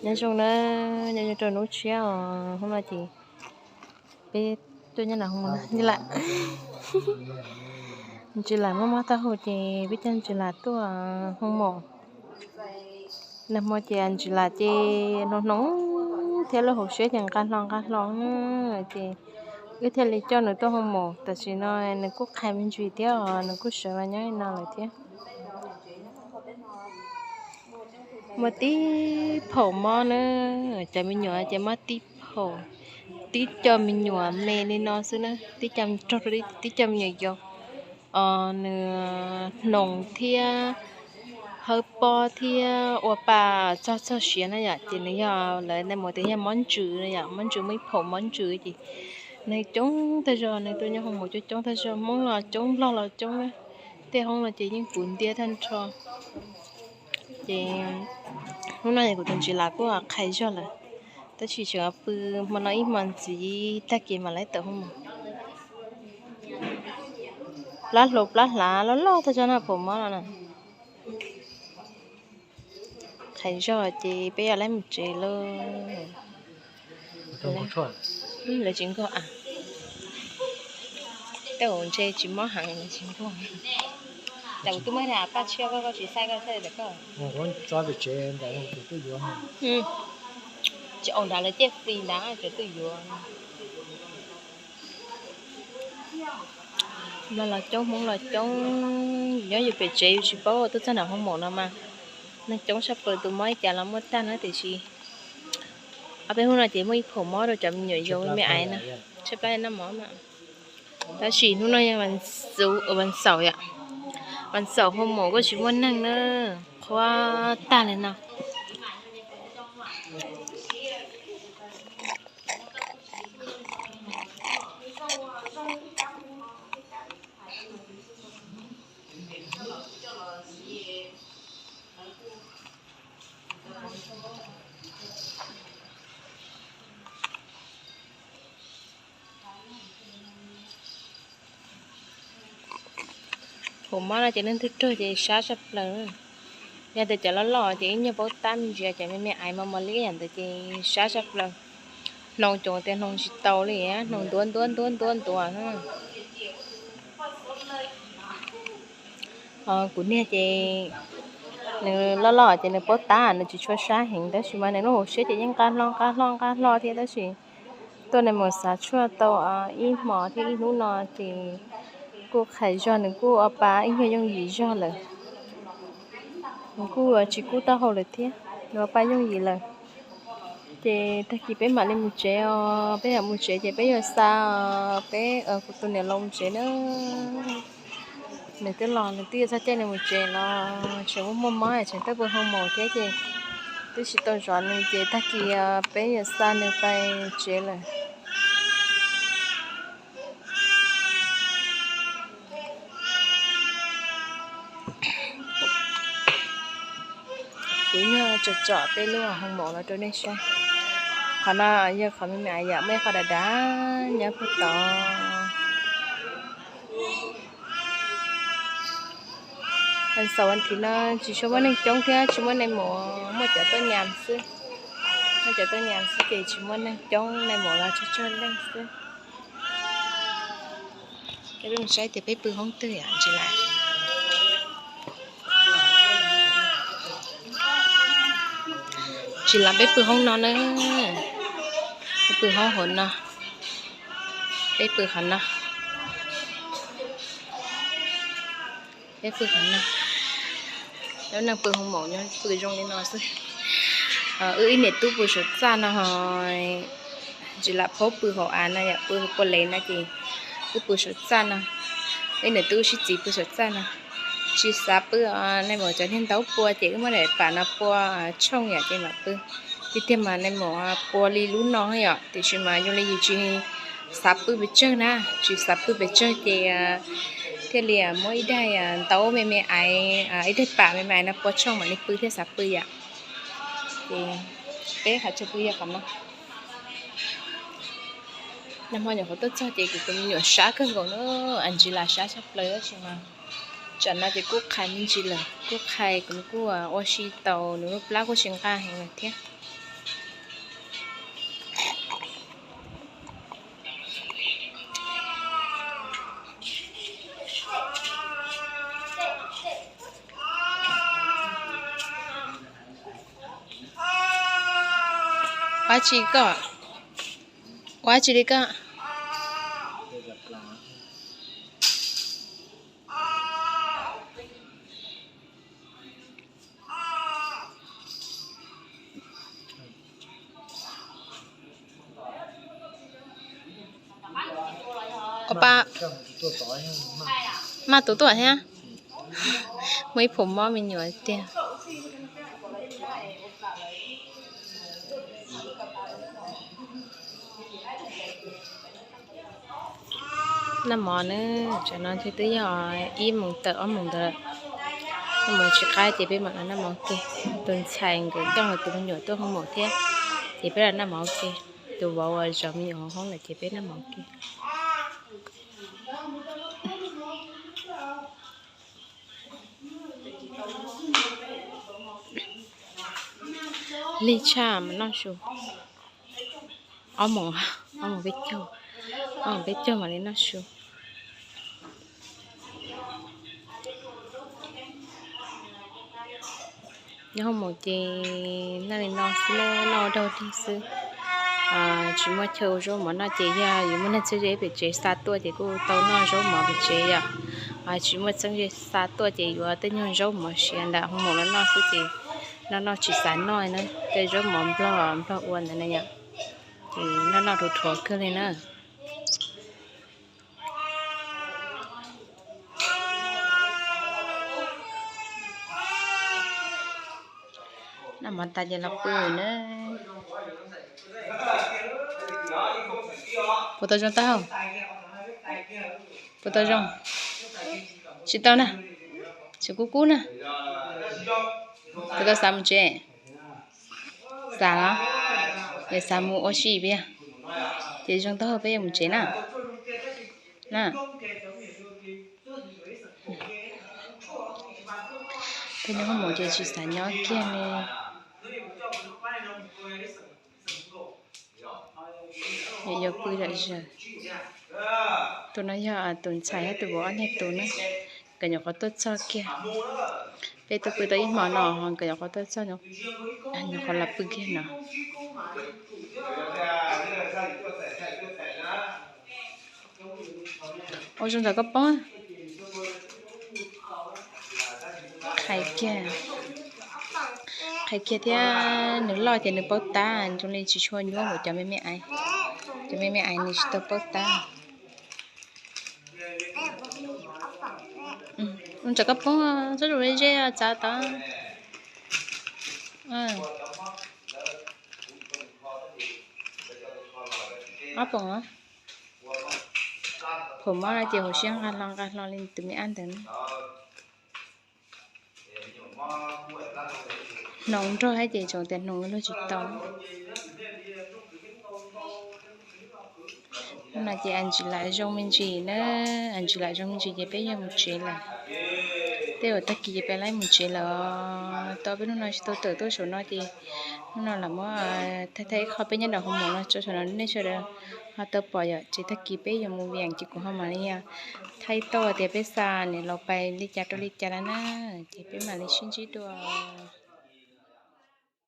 Nyob zoo na, nyob zoo rau hnub tshiab os, hnub no ces peb tuaj nyob na, Ntsis Lam, Ntsis Lam muab mob taub hau ces peb coj Ntsis Lam tuaj hoo maum. Nag hmo ces Ntsis Lam ces hnoos hnoos thiab lub hauv siab ces nqa hlo nqa hlo na, ces wb thiaj li coj nws tuaj hoo maum. Tam sim no nws kuj qhais me ntsis thiab os, nws kuj sawv los nyob li no lawm thiab. Muaj tib phaum mob na, cov me nyuam ces mob tib phaum, tib co me nyuam me li no xwb na, tib co raug rau tib co me nyuam yaus. Os, nws hnoos thiab hawb pob thiab ua pa txog txog siav na yom, ces nws yog lawv nais maum tias yog mob ntsws na yom, mob ntsws, muaj ib phaum mob ntsws ces neeg coob tag zog, neeg tuaj nyob hoo maum coob coob tag zog, Hmoob los coob, Nplog los coob na, tej hoob no ces yeej puv ntiab tag nrho. Ces hnub no kuv tus Ntsis Lam kuj qhais zog lawm, tab sis tseem pw hmo no ib hmo ntxiv tag kis mam li tawm hoo maum. Plab hlau plab hlav loj loj tag zog no, phaum mob no na. Qhais zog ces peb yuav lawv mus tsev lauj. Lawv tsis nquag a, tej zaum ntshe tsis mob heev, lawv tsis nquag. Cas kuv twb muab ib paj tshiab koj, koj tsis xav koj thiaj li koj. Tsis ua nrad lawv coj fri nrad, tseem tuaj yuav. Nplog los coob, Hmoob los coob, nyob yus pem tsev yus tsis paub, tuaj txog nram hoo maum no mas neeg coob tshaj plaws, tus mob ib cas los muaj tag na, tiam sis ob peb hnub no ces muaj ib phaum mob rau cov me nyuam yaus me me aiv no, tshaib plab noj mov na. Tab sis hnub no yog vas xaum yom, vas xaum hoo maum kuj tsis muaj neeg na, qhuav tag li no. Phaum mob no ces leej twg raug ces sab tshaj plaws. Yog tias cov loj loj ces ib nyuag paub tab me ntsis, cov me me aiv mos mos li yam ntawd ces sab tshaj plaws. Hnoos coob tias hnoos tsis tau li, hnoos ntuav ntuav ntuav ntuav ntuav. Kuv niag ces nws loj loj ces nws paub tab, nws tsis tshua sab heev, tab sis mas nws lub hauv siab ces yeej nqa hlo nqa hlo nqa hlo thiab, tab sis tuaj nais maum xav tshuaj tau ib hmos thiab ib hnub no ces kuj qhais zog, nws kuj ua pa ib nyuag yooj yim zog lawm. Nws kuj tsis kub taub hau lawm thiab, nws ua pa yooj yim lawm. Ces tag kis peb mam li mus tsev os, peb mam mus tsev ces peb yuav xa peb, kuv tus niam laus mus tsev na. Nws twb los, nws twb yuav txog caij nws mus tsev los tseem muaj muaj mob, tseem tuaj pw hoo maum thiab ces twb tsis tau zov nws ces tag kis peb yuav xa nws pais tsev lawm. Kuv nyuag tsom tsom peb lub hoo maum los rau nej saib. Qhov no yog qhov me me yom, muaj ib qho dav dav nyob puag tod. Xaum vas thiv no tsis tshua muaj neeg coob thiab tsis muaj nais maum, muaj cov tuaj nyas xwb. Muaj cov tuaj nyas xwb ces tsis muaj neeg coob, nais maum los tsawg tsawg leej xwb. Saib tias peb pw hoob twg yom, Ntsis Lam. Ntsis Lam, peb pw hoob no na. Peb pw hoob hauv no. Peb pw qhov no. Peb pw qhov no. Lub neej pw hoo maum nyob pw zoo li no xwb. Wb ib niam tub pw saum txaj no ho Ntsis Lam phaub pw hauv av no yom, pw pua lev no ces wb pw saum txaj no. Wb niam tub sib txiv pw saum txaj no. Tsis xav pw, nais maum cov niag ntaub pua ces wb muab daim pam no pua tshooj yom ces mam pw. Tiag tiag mas nais maum pua li lub no yom, tiam sis mas zoo li yus tsis xav pw pes tsawg na, tsis xav pw pes tsawg ces thiaj li muab ib daim ntaub me me aiv, ib daim pam me me aiv no pua tshooj mam li pw thiaj xav pw yom. Ces peb qhov chaw pw yog qhov no. Nag hmo nyuam qhuav tuaj txog ces kuv tus me nyuam sab kawg nkaus na, Ntsis Lam sab tshaj plaws tab sis mas tsam no ces kuj qhais me ntsis lawm, kuj qhais, kuv kuj ua si tau, nws lub plab kuj tsis nqa heev lawm thiab. Ua tsi koj? Ua tsi li koj? Maj tus tuaj thiab. Muaj ib phaum mob me nyuam tiag. Noj mov na, tsam no twb yog ib moos tawm ob moos ntawd lawm. Noj mov tsis qab ces peb mam los noj mov ua ke. Tus ntxhais nkawd coj tus me nyuam tuaj hoo maum thiab, ces peb los noj mov ua ke. Tus vauv uas zov me nyuam hauv hoob lawm ces peb noj mov ua ke. Lig tshaj mas noj su. Ob moos, ob moos peb caug, ob moos peb caug mam li noj su. Nyob hoob maum ces noj li no xwb, noj ua daug dig xwb. Tsis muaj chaw ua zaub mov noj ces yog yus muaj neeg txheeb ze pem tsev xa tuaj ces kuj tau noj zaub mov pem tsev yom. Tsis muaj txheeb ze xa tuaj ces yuav tej nyuag zaub mov siav ntawm hoob maum los noj xwb ces noj noj tsis xav noj na, tej zaub mov nplog nplog ua ntawd na yom. Ces noj noj dhuav dhuav kawg li na. Noj mov tas ces los pw na. Puas tau zoo taub hau? Puas tau zoo? Tsis tau na. Tsis kub kub na. Puas tau xav mus tsev? Xav los? Yog xav mus ua si peb yog. Ces zoo taub hau peb yuav mus tsev na. Na. Peb nyob hoob maum ces tsis xav nyob kiag li. Yuav pw zom zaws. Tus no yog tus ntxhais thiab tus vauv ob niag tus na. Nkawd nyuam qhuav tuaj txog kiag. Peb tuaj pw tau ib hmo no ho nkawd nyuam qhuav tuaj txog, nyuam qhuav los pw kiag no. Ua zoo ntxawm koj poob. Qhais kiag, qhais kiag thiab nws loj ces nws paub tab, zoo li tsis tshua nyuaj npaum cov me me aiv. Cov me me aiv nws tsis tau paub tab. Ua ntxawm koj poob, txhob zoo ze txav tod. Ob poom, phaum mob no ces hauv siab nqa hlo nqa hlo li tus me ab ntawd na. Hnoos nrog thiab ces tseem tias hnoos luag tsis tau. No ces a ntsis lam zoo me ntsis na, a ntsis lam zoo me ntsis ces peb yuav mus tsev lawm. Tej uas tag kis ces peb laib mus tsev lawm. Tau peb hnub no tsis tau tawm tuaj saum no ces hnub no lam muab thaij thaij ib qho peb nyob nraum hoob maum no tso saum no nej sawv daws ho tau pom yom. Ces tag kis peb yuav mus Vias ces kuv ho mam li thaij tau tias peb xa niam laus pais li cas rau li cas lawm na, ces peb mam li sib ntsib dua.